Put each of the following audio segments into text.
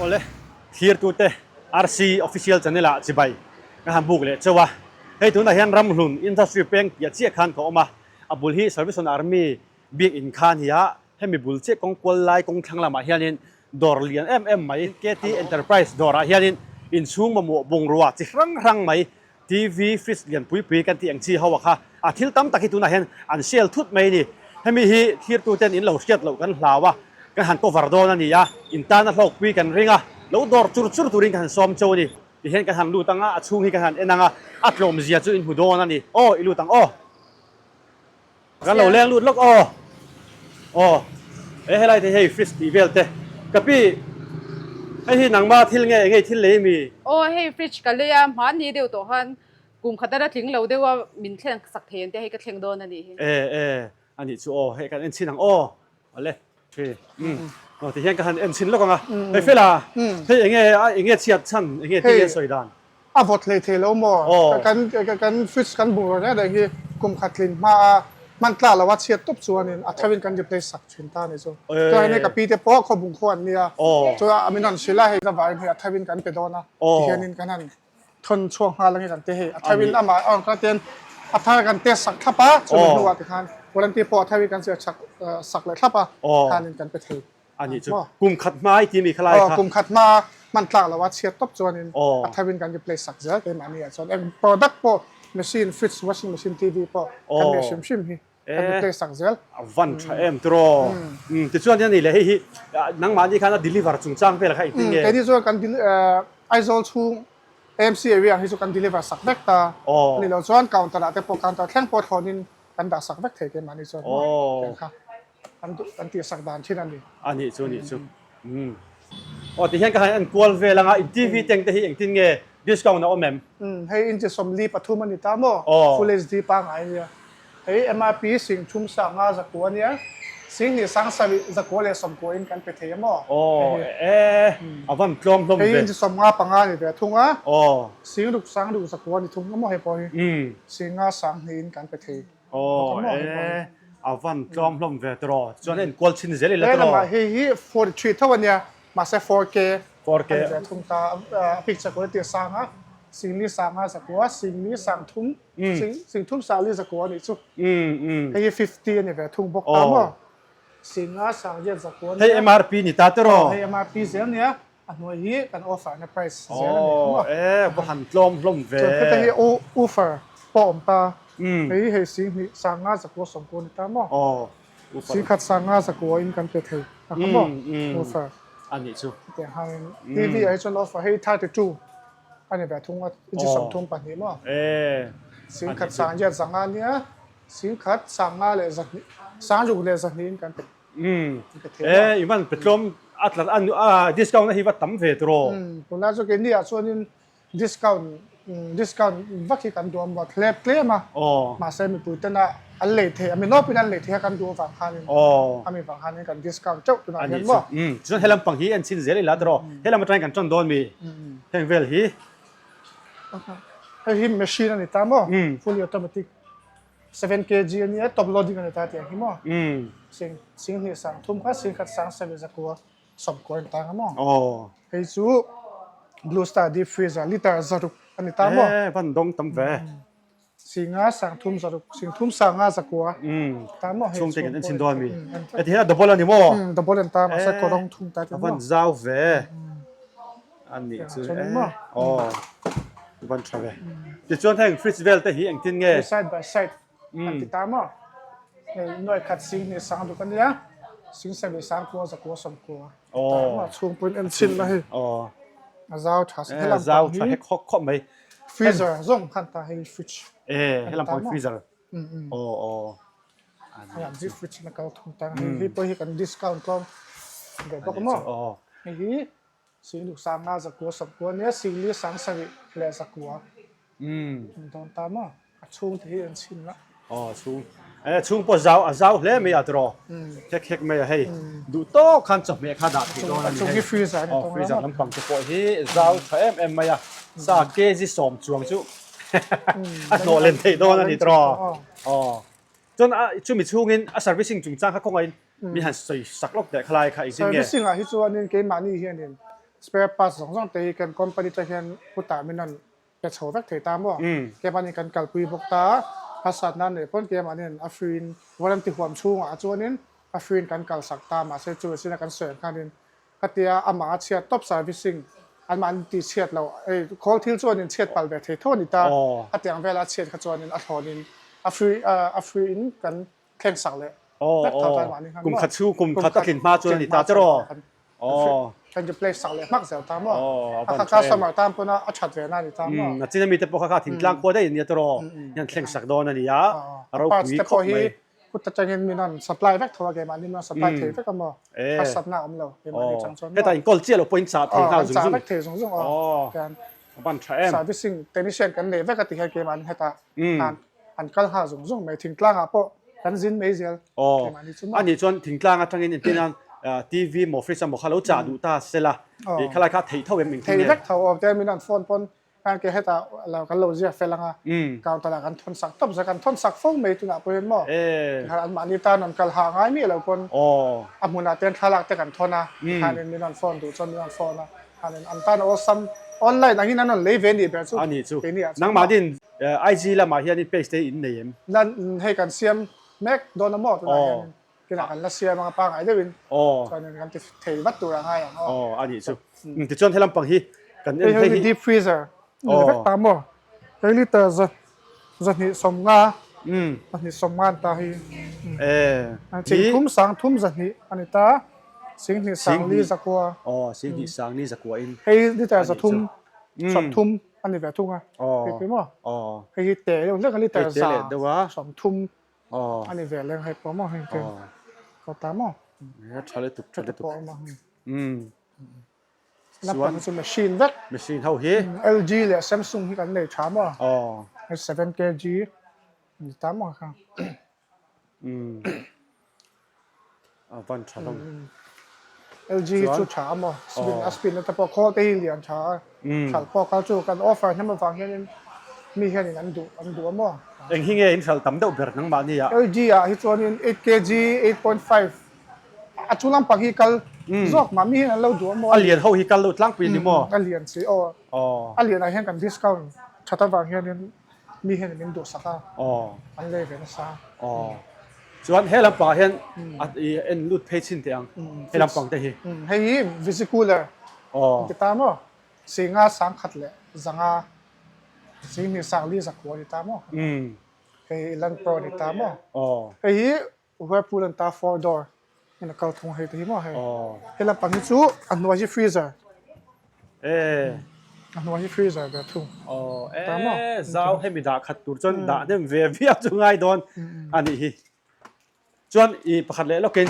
Awle, thlirtute RC Official Channel ah chibai ka han buk leh chauh a. Hei tunah hian Ramhlun Industry peng piah chiah khan ka awm a, a bul hi Salvation Army biak in kha a ni a, hemi bul chiah kawng kual lai kawng thlang lamah hianin dawr lian em em mai KT Enterprise dawrah hianin inchhung mamawh bungrua chi hrang hrang mai TV, fridge lian pui pui kan tih ang chi ho a kha a thil tam tak hi tunah hian an sale thut mai a ni. Hemi hi thirtu ten in lo hriat loh kan hlau a, kan han cover dawn a ni a, in tana hlawkpui kan ring a, lo dawr chur chur turin kan han sawm cheu a ni. Tihian kan han lut ang a, a chhung hi kan han en ang a, a tlawm zia chu in hmu dawn a ni. Aw, i lut ang aw. Kan lo leng lut lawk aw. Aw. E helai te hei fridge tih vel te. Ka pi hei hi nangma thil nge engei thil lei mi? Aw hei fridge ka lei a hmanni deuh tawh khan kum khat a tling lo deuh a min thleng sak thei an tia hei ka thleng dawn a nih hi. E e anih chu aw hei kan en chhin ang aw. Awle thi umm aw ti hian ka han en chhin lawk ang a. Hei fela hei enge a enge chhiat chhan enge ti nge sawi dan? A vawt hlei thei lo maw? Kan kan fridge kan bungraw reng reng hi kum khat tlin hma a hman tlak lo a chhiat tawp chuanin a tharin kan replace sak thin ta a ni chu. Chuan hei ka pi te pawh khaw bung khaw an nia chuan min rawn hrilh a hei avangin hei a tharin kan pe dawn a tihianin kan han thawn chhuak nghal ang hi kan ti hei a tharin amah a rawn kal ten a thar kan test sak thlap a chumi hnuah tikhan warranty pawh a tharin kan ziah sak leh thlap a khanin kan pe thei. A nih chu. Kum khat hma i timi kha lai kha. Kum khat hma hman tlak lo a chhiat tawp chuanin a tharin kan replace sak zel keimahni ah chuan eng product pawh machine fridge washing machine TV pawh kan neih hrim hrim hi kan replace sak zel. A van tha em tiraw. Tichuan hian leh hei hi nangmahni khan a deliver chungchang vel kha engtin nge? Keini chuan kan Aizawl chhung AMC area ang hi chu kan deliver sak vek ta. A nih loh chuan counter ah te pawh counter thleng pawh thlawnin kan dah sak vek thei keimahni chuan tiang kha. Kan duh kan tihsak dan thin a ni. A nih chu nih chu. Umm. Aw tihian ka han en kual vel anga in TV tank te hi engtin nge discount a awm em? Umm hei inchi 43 a ni ta maw? Full HD pangngai a nia. Hei MRP sing thum sanga zakua a nia. Sing hnih sang sarih zakua leh sawmkua in kan pe thei a maw? Aw e a van tlawm hlawm ve. Hei inchi 55 a ni ve thung a. Aw. Sing ruk sang ruk zakua a ni thung a maw hei pawh hi. Umm. Sing nga sang hnih in kan pe thei. Aw e, a van tlawm hlawm ve tiraw, chuan a inkual chhin zel ila tiraw. Helamah hei hi 43 tho a nia, mahse 4K a ni ve thung ta, a picture quality a sang a, singli sanga zakua, singli sang thum, sing thum sali zakua a nih chu. Hei hi 50 a ni ve thung bawk ta maw, singa sang riat zakua a nia. Hei MRP ni ta tiraw. Hei MRP zel nia. A hnuai hi kan offer na price zel a ni maw? E va han tlawm hlawm ve. Chuan heta hi offer pawh a awm ta. Hei hei singhnih sanga zakua sawmkua a ni ta maw? Singkhat sanga zakua in kan pe thei a kha maw? Offer. A nih chu. Hetiang hian TV ah hi chuan offer hei 32 a ni ve thung a, inchi 32 maw? Singkhat sangriat zanga a nia, singkhat sanga leh zahnih, sangruk leh zahnih in kan pe. Umm e i van petlawm a tla a discount a hi va tam ve tiraw. Umm tunlai chu keini ah chuanin discount discount vak hi kan duh a maw hlep tlem a mahse mipui tena an lei theih a mi nawpin an lei theih a kan duh avang khanin a mi vang khanin kan discount teuh tunah hian maw. Umm chuan helam pang hi en chhin zel ila tiraw helam atangin kan tan dawn mi heng vel hi. Hei hi machine a ni ta maw fully automatic. 7 kg a nia top loading a ni ta tiang hi maw sing sing hnih sang thum kha sing khat sang seven zakua sawmkua a ni ta nga maw hei chu blue star deep freezer liter zaruk a ni ta maw e van dawng tam ve singa sang thum zaruk sing thum sanga zakua ta maw hei chhung te kan en chin dawn mi heti hian a double a ni maw double an ta mahse kawrawng thum ta ti maw van zau ve A nih chu e aw van tha ve. Tichuan heng fridge vel te hi engtin nge? Side by side an ti ta maw? Hei nuai khat sing hnih sang duk a nia, sing sarih sang kua zakua sawm kua ti ta maw? Chhung pawhin en chhin la hei. A zau tha si helam pang hi. Zau tha hek khawk khawp mai. Freezer zawng khan ta hei fridge. E helam pang hi freezer. Aw aw. Helam hi fridge na kal thung ta hei hi pawh hi kan discount tlawm ve bawk maw? Hei hi Singluk sanga zakua sawmkua nia singli sang sarih leh zakua an dawn ta maw? A chhung te hi an chhin la. Aw chhung e chhung pawh zau a zau hle mai a tiraw khek khek mai a hei duh tawk khan chawhmeh kha dah theih dawn a ni hei. A chung hi freezer a ni tawng freezer lampang te pawh hi zau tha em em mai a sa kg sawm chuang chu a hnawh len theih dawn a ni tiraw aw chuan a chumi chhungin a servicing chungchang kha kawngaihin Mi han sawi sak lawk teh khalai kha engtin nge? Servicing ah hi chuanin keimahni hianin Spare parts zawng zawng te hi kan company te hian kutah min rawn pe chho vek thei ta maw? Keimahni kan kalpui bawk ta a, harsatna neih pawn keimahniin a free in warranty huam chhungah chuanin a free in kan kalsak ta mahse chu zina kan sawi ang khanin khatia amah a chhiat tawp servicing anmahni tih chhiat loh hei khawl thil chuanin chhiat palh ve thei tho a ni ta a tiang vela a chhiat kha chuanin a thlawnin a free a free in kan thleng sak leh vek tho ta mahni khan maw? Kum khat chu kum khat a tlin hma chuan a ni ta che raw? Kan replace sak leh hmak zel ta maw? A kha customer tan pawn a that ve na a ni ta maw? A chin ami te pawh kha kha thingtlang khua daih a nia tawraw hian thleng sak dawn a ni a, a ropui khawp mai. Kut atangin min rawn supply vek tho a keimahni min rawn supply thei vek a maw? Harsatna a awm lo keimahni chang chuan maw? Hetah inkawl chiah loh pawh in chah thei nghal zung zung. Kan chah vek thei zung zung aw. A ban tha em? Servicing technician kan nei vek a ti hian keimahni hetah khan an kal nghal zung zung mai. Thingtlang ah pawh kan zin mai zel keimahni chu maw? Aw, anih chuan thingtlang atangin entir nan TV maw fridge a maw kha lo chah duh ta sela ih khalai kha theih tho em engtin nge? Theih vek tho aw, tin min rawn phone pawn khan ke hetah lo kan lo ziak fel anga counter ah kan thawn sak tawp zel, kan thawn sak fo mai tunah pawhin maw tikhan anmahni tan rawn kal hah ngai miah lo pawn a hmunah te thlalak te kan thawn a tikhanin min rawn phone duh chuan min rawn phone a. An tan awlsam online angin an rawn lei ve nih ber chu. A nih chu. Nangmah din IG lamah hianin page te in nei em? Lan hei kan siam mek dawn a maw tunah hianin kinah kan la siam anga pangngai deuhin chuanin kan ti thei vat tur a ngai ang aw. Aw a nih chu. Tichuan helam pang hi kan en hei hi deep freezer ni vek ta maw? Hei liter 250 250 an ta hi. Thingthum sang thum 200 a ni ta. Singhnih sang li zakua. Aw, singhnih sang li zakua in. Hei liter 300 30 a ni ve thung a. Hei pawh maw? Hei hi te deuh hlek a liter 130 a ni ve leng hei pawh maw hei te. Ka ta maw? Tha lutuk, tha lutuk. Lampang chu machine vek. Machine ho hi. LG leh Samsung hi kan nei tha maw? Aw. Hei 7 kg ni ta maw kha. Umm. A van tha hlawm. LG hi chu tha a maw? Spin a spin na te pawh khawl te hi lian tha a. Hralh pawh kal chu kan offer hnem avang hianin mi hianin an duh an duh a maw? Eng hi nge in hralh tam deuh ber nangmahni ah? LG ah hi chuanin 8 kg, 8.5 A chu lampang hi kal zawk mah mi hian an lo duh a maw? A lian ho hi kal lo tlangpui a ni maw? A lian si aw. A lian ah hian kan discount that avang hianin mi hian min duhsak a, an lei ve nasa. Chuan he lampang ah hian i en lut phei chhin teh ang, he lampang te hi. Hei hi visi cooler an ti ta maw? Singa sangkhat leh zanga singhnih sangli zakua a ni ta maw? Hei hi Elan Pro a ni ta maw? Hei hi Whirlpool an ta 4 door in a kal thung hei te hi maw hei he lampang hi chu a hnuai hi freezer a hnuai hi freezer ve thung ta maw zau hemi dah khat tur chuan dah hnem ve viau chu ngai dawn a nih hi chuan i pakhat leh lawkin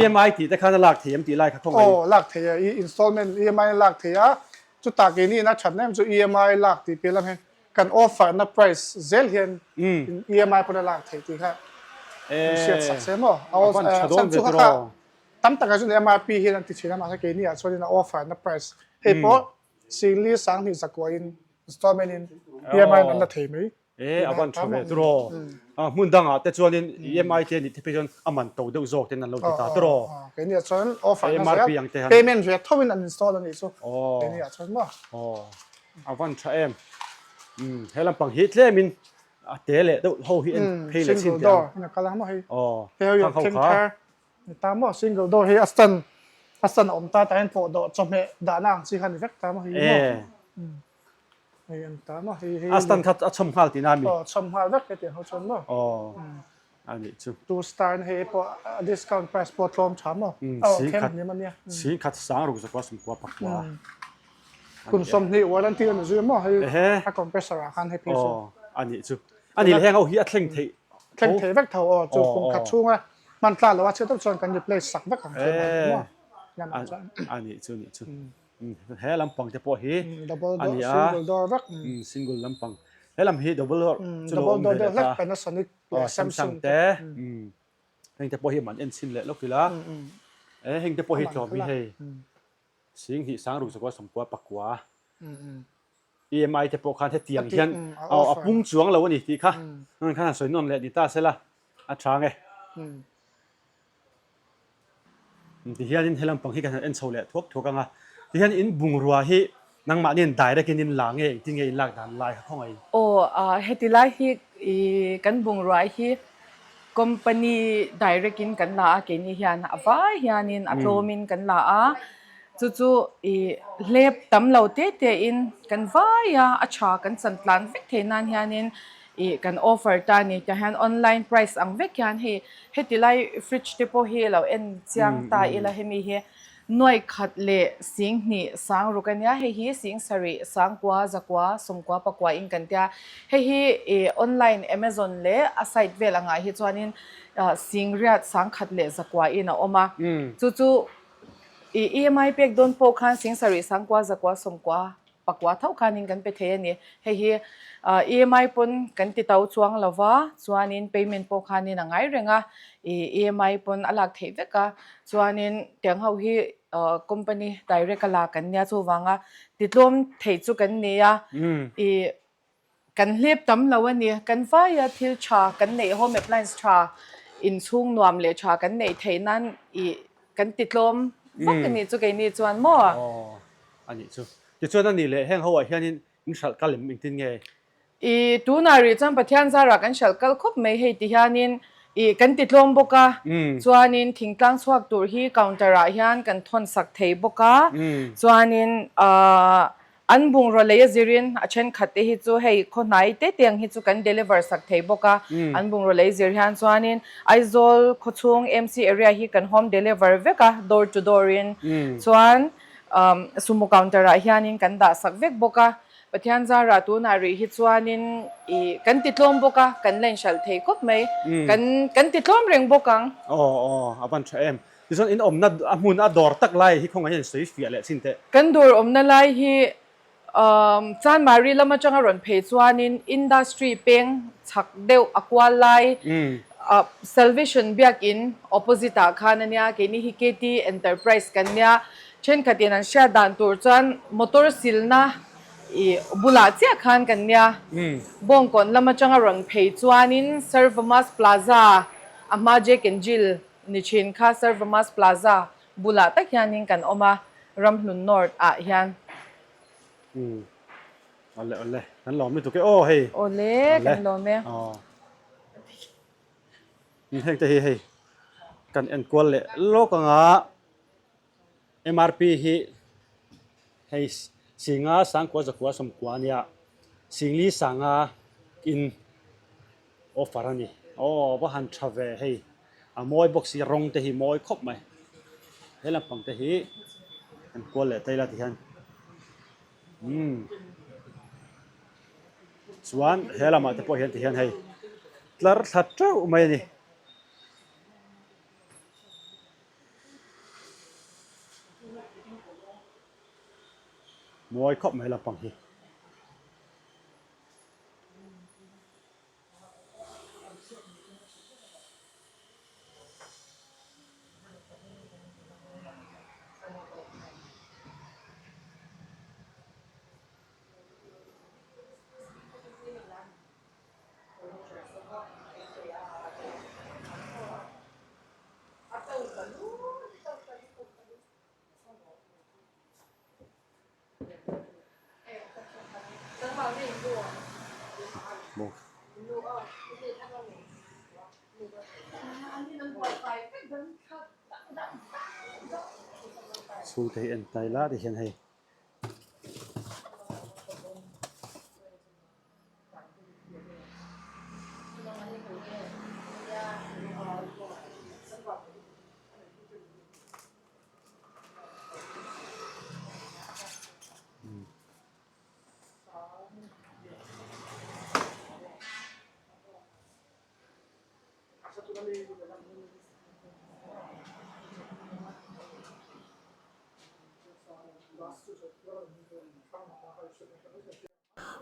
EMI tih te khan a lak thei em tih lai kha khawngaih aw lak thei a i installment EMI a lak thei a chutah keini in a that na em chu EMI lak tih piah lam hian Kan offer na price zel hian EMI pawn a lak theih tih kha min hriat sak se maw? A van tha dawn ve tawh rawh. Tam takah chuan MRP hian an ti thin a, mahse keini ah chuan a offer na price hei pawh 10,000 20,000 in installment in EMI in an la thei mai. E a van tha ve tawh rawh. Hmun dangah te chuanin EMI te anih te phei chuan a man to deuh zawk ten an lo ti ta tawh rawh. Keini ah chuan offer na zel payment ve tho in an install a nih chu keini ah chuan maw. A van tha em. Umm he lampang hi tlem in a te leh deuh ho hi en phei leh chin teh ang. Single door kal ang maw hei. Aw thang ho kha. Ni ta maw single door hi a stand a stand a awm ta tah hian pawh dawh chawhmeh dahna ang chi kha ni vek ta maw hei maw. Hei an ta maw hei hei. A stand kha a chhawm nghal tihna a mi. Aw chhawm nghal vek hetiang ho chuan maw. Aw a nih chu. Two star na hei pawh a discount price pawh tlawm tha maw? Aw khem hnem a nia. 10,000 sang ruk zakua sawmkua pakua. Kum 20 warranty a ni zui maw hei a compressor ah khan hei phei chu. Aw a nih chu. A nih leh heng ho hi a thleng theih thleng thei vek tho aw chu kum khat chhunga hman tla lo a chhiat deuh chuan kan replace sak vek ang thei maw a nih chu nih chu. He lampang te pawh hi a ni a. Single door vek. Single lampang. He lam hi double door chu lo awm ve leh ta. Panasonic leh Samsung te. Heng te pawh hi man en chhin leh lawk ila. E heng te pawh hi tlawm hi hei. 10,000 sang ruk zakua 90 pakua. EMI te pawh khan hetiang hian a pung chuang lo a ni tih kha. Khan han sawi nawn leh ni ta sela a tha nge. Ti hianin he lampang hi kan han en chho leh thuak thuak ang a. Tihian in bungrua hi nangmahniin direct in in la nge engtin nge in lak dan lai kha khawngaih? Aw, heti lai hi i kan bungrua hi company direct in kan la a, keini hian a vai hianin a tlawmin kan la a, chu chu i hlep tam lo te te in kan vai a, a tha kan chan tlan vek thei nan hianin i kan offer ta a ni. Tah hian online price ang vek hian hei heti lai fridge te pawh hi lo en chiang ta ila hemi hi Nuai khat leh sing hnih sang ruk a nia, hei hi sing sarih, sangkua, zakua, sawmkua, pakua in kan tia. Hei hi ih online Amazon leh a site vel angah hi chuanin sing riat sang khat leh zakua in a awm a. Chu chu ih EMI pek dawn pawh khan sing sarih, sangkua, zakua, sawmkua, pakua tho khanin kan pe thei a ni. Hei hi EMI pawn kan ti to chuang lo va, chuanin payment pawh khanin a ngai reng a, ih EMI pawn a lak theih vek a, chuanin tiang ho hi company direct a la kan nia chuvanga titlawm thei chu kan ni a, ih kan hlep tam lo a ni. Kan vaia thil tha kan neih home appliance tha inchhung nuam leh tha kan neih theih nan ih kan titlawm vak a ni chu keini chuan maw? Aw. A nih chu. Tichuan a nih leh heng ho ah hianin in hralh kal em engtin nge? I tunah rih chuan Pathian zarah kan hralh kal khawp mai hei ti hianin i kan ti tlawm bawk a, chuanin thingtlang chhuak tur hi counter ah hian kan thawn sak thei bawk a, chuanin ahh an bungraw lei a zirin a thenkhat te hi chu hei khaw hnai te te ang hi chu kan deliver sak thei bawk a, an bungraw lei zir hian chuanin Aizawl khawchhung MC area hi kan home deliver vek a door to door in chuan Sumo counter ah hianin kan dah sak vek bawk a, Pathian zarah tunah rih hi chuanin ih kan ti tlawm bawk a, kan la inhralh thei khawp mai, kan kan ti tlawm reng bawk ang. Aw aw a van tha em. Tichuan in awmna a hmun a dawr tak lai hi khawngaih hian sawi fiah leh chin teh. Kan dawr awmna lai hi Chanmari lam atanga rawn phei chuanin industry peng chhak deuh a kual lai Salvation Biakin opposite ah khan a nia, keini hi KT Enterprise kan nia, thenkhatin an hriat dan tur chuan motor silna ih bulah chiah khan kan nia. Bawngkawn lam atanga rawn phei chuanin Servamas Plaza a hma Jack and Jill ni thin kha Servamas Plaza Bulah tak hianin kan awm a, Ramhlun North ah hian. Umm awle awle kan lawm lutuk e aw hei. Awle kan lawm e. Aw heng te hi hei kan enkual leh lawk anga MRP hi hei Singa Sangkua Zakua Sawmkua ania Singli Sanga in Offer a ni. Aw va han tha ve hei. A mawi bawk si rawng te hi mawi khawp mai. He lampang te hi an kual leh ta ila tihian umm chuan he lamah te pawh hian tihian hei tlar thla teuh mai a ni. Mawi khawp mai lampang hi. Chhungte hi en tlai la ti hian hei.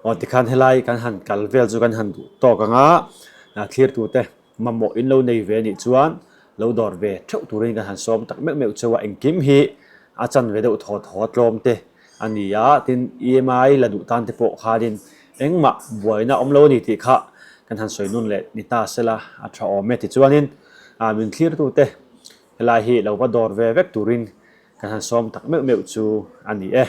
Aw tikhan helai kan han kal vel chu kan han duh tawk ang a, thlirtute mamawh in lo nei ve anih chuan lo dawr ve theuh turin kan han sawm tak meuh meuh cheu a, engkim hi a chan ve deuh thaw thaw tlawm te a ni a, tin EMI la duh tan te pawh khanin engmah buaina awm lo a ni tih kha kan han sawi nun leh ni ta sela a tha awm e tichuanin min thlirtute helai hi lo va dawr ve vek turin. Kan han sawm tak meuh meuh chu a ni e.